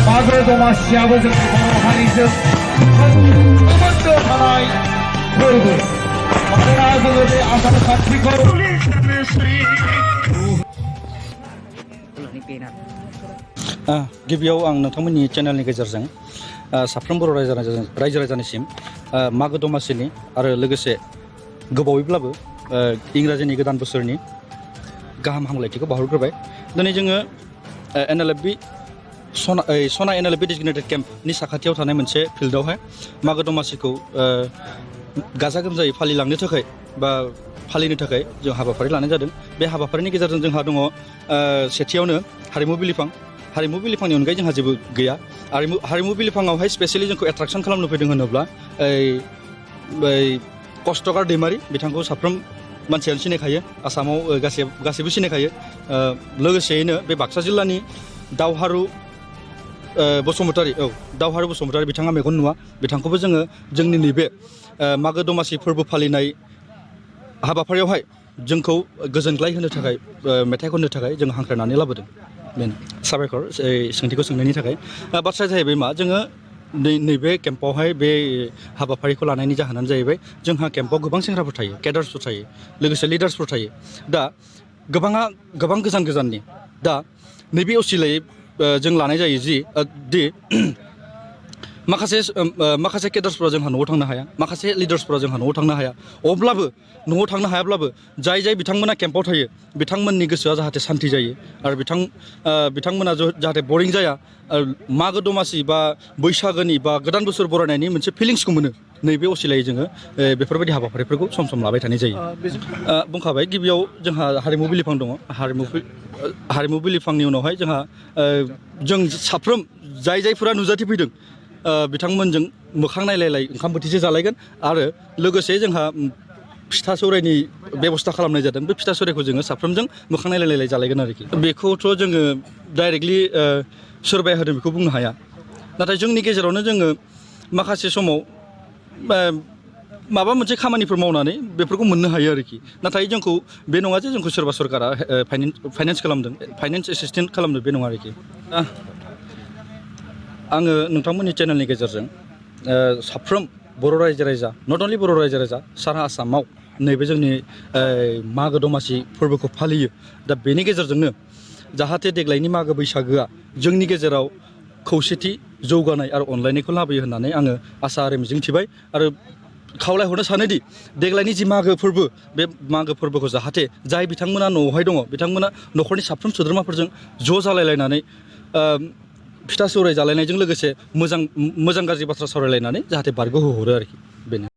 Mago damasyabı जोंनि बर' हारिजों सोमोन्दो थानाय फोरबो मानोना जोङो बे आसार खान्थिखौ गिबियाव आं नोंथांमोननि चेनेलनि गेजेरजों साफ्रोम बर' रायजो राजानिसिम मागो दमासिनि आरो लोगोसे गोबावैब्लाबो इंराजिनि गोदान बोसोरनि गाहाम हामलायथिखौ बावहरग्रोबाय। दिनै जोङो NLFB सना NLFB डेजिगनेटेड केम्पनि साखाथियाव थानाय मोनसे फिल्डआवहाय मागो दमासिखौ गाजा गोमजायै फालिलांनो थाखाय बा फालिनो थाखाय जों हाबाफारि लानाय जादों। बे हाबाफारिनि गेजेरजों जोंहा दङ सेथियावनो हारिमु बिलिफांनि अनगायै जोंहा जेबो गैया। हारिमु बिलिफाङावहाय स्पेसियेलि जोंखौ एट्राक्सन खालामनो फैदों होनोब्ला कष्टकार दैमारि बिथांखौ साफ्रोम मानसियानो सिनायखायो, आसामाव गासैबो सिनायखायो। लोगोसेयैनो बे बाक्सा जिल्लानि दावहारु बसुमतारी बिथाङा मेगन नुवा, बिथांखौबो जोङो जोंनि नैबे मागो दमासि फोरबो फालिनाय हाबाफारियावहाय जोंखौ गोजोनग्लाय होनो थाखाय मेथाइ खननो थाखाय जों हांख्रायनानै लाबोदों। बेनो साबायखर सोंथिखौ सोंनायनि थाखाय। बाथ्राया जाहैबाय मा, जोङो नैबे केम्पआवहाय बे हाबाफारिखौ लानायनि जाहोनानो जाहैबाय जोंहा केम्पआव गोबां सेंग्राफोर थायो, केडार्सफोर थायो, लोगोसे लिडार्सफोर थायो। दा गोबां गोजान गोजाननि दा नैबे असिलायै जों लानाय जायो दि माखासे केडार्सफोरा जोंहा न'आव थांनो हाया, माखासे लिडार्सफोरा जोंहा न'आव थांनो हाया। अब्लाबो न'आव थांनो हायाब्लाबो जाय बिथांमोना केम्पआव थायो बिथांमोननि गोसोआ जाहाथे सान्ति जायो आरो बिथांमोना जाहाथे बरिं जाया, मागो दमासि बा बैसागोनि बा गोदान बोसोर बरायनायनि मोनसे फिलिंसखौ मोनो। नैबे असिलायै जोङो बेफोरबायदि हाबाफारिफोरखौ सम सम लाबाय थानाय जायो। बुंखाबाय, गिबियाव जोंहा हारिमु बिलिफां दङ। हारिमु बिलिफांनि उनावहाय जोंहा जों साफ्रोम जायफोरा नुजाथिफैदों बिथांमोनजों मोखां नायलाय ओंखाम बोथिसे जालायगोन आरो लोगोसे जोंहा फिथा सौरायनि बेबस्था खालामनाय जादों। बे फिथा सौरायखौ जोङो साफ्रोमजों मोखां नायलाय जालायगोन आरोखि। बेखौथ' जोङो डाइरेक्टलि सोरबाया होदों बेखौ बुंनो हाया, नाथाय जोंनि गेजेरावनो जोङो माखासे समाव माबा मोनसे खामानिफोर मावनानै बेफोरखौ मोननो हायो आरोखि। नाथाय जोंखौ बे नङा जे जोंखौ सोरबा सरकारा फाइनान्स एसिस्टेन्ट खालामदों, बे नङा आरोखि। आङो नोंथांमोननि चेनेलनि गेजेरजों साफ्रोम बर' रायजो राजा, नट अनलि बर' रायजो राजा, सारा आसामाव नैबे जोंनि मागो दमासि फोरबोखौ फालियो। दा बेनि गेजेरजोंनो जाहाथे देग्लायनि मागो बैसागोआ जोंनि गेजेराव खौसेथि, जौगानाय आरो अनलायनायखौ लाबोयो होननानै आङो आसा आरो मिजिंथिबाय आरो खावलायहरनो सानोदि देग्लायनि जि मागो फोरबो, बे मागो फोरबोखौ जाहाथे जाय बिथांमोना न'आवहाय दङ बिथांमोना न'खरनि साफ्रोम सोद्रोमाफोरजों ज' जालायलायनानै फिथा सौराय जालायनायजों लोगोसे मोजां गाज्रि बाथ्रा सावरायलायनानै जाहाथे बारग'होहरो आरोखि, बेनो।